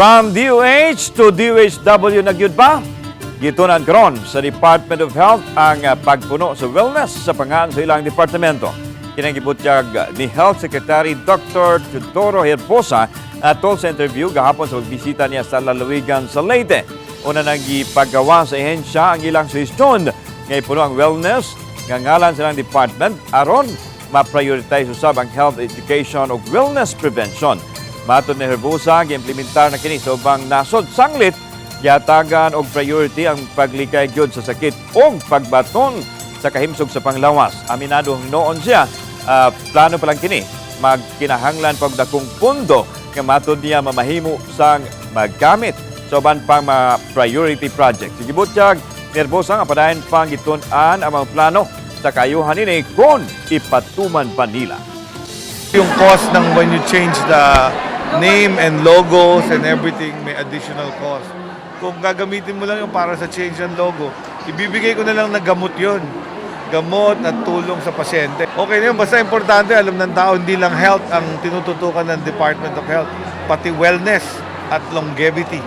From DOH to DOHW na gyud ba? Gitunan karon sa Department of Health ang pagpuno sa wellness sa pangan sa ilang departamento. Kini ang gibutyag ni Health Secretary Dr. Teodoro Herbosa atol sa interview gahapon sa pagbisita niya sa lalawigan sa Leyte. Una nang gipagawa sa ehensya ang ilang suhestyon nga ipuno ang wellness nga ngalan sa ilang department aron ma-prioritize usab ang health education ug wellness prevention. Matod ni Herbosa, giimplementar na kini sa ubang nasod sanglit gihatagan og priority ang paglikay gyud sa sakit ug pagbaton sa kahimsog sa panglawas. Aminado noon siya, plano pa lang kini, magkinahanglan pag dakong pundo nga matod niya mamahimo sang maggamit sa uban pang mga priority project. Sige, butyag ni Herbosa nga padayon pang gitun-an ang mga plano sa kaayuhan nini kung ipatuman pa nila. Yung cost ng when you change the name and logos and everything, may additional cost. Kung gagamitin mo lang yung para sa change ng logo, ibibigay ko na lang na gamot yun. Gamot at tulong sa pasyente. Okay na yun, basta importante, alam ng tao, hindi lang health ang tinututukan ng Department of Health, pati wellness at longevity.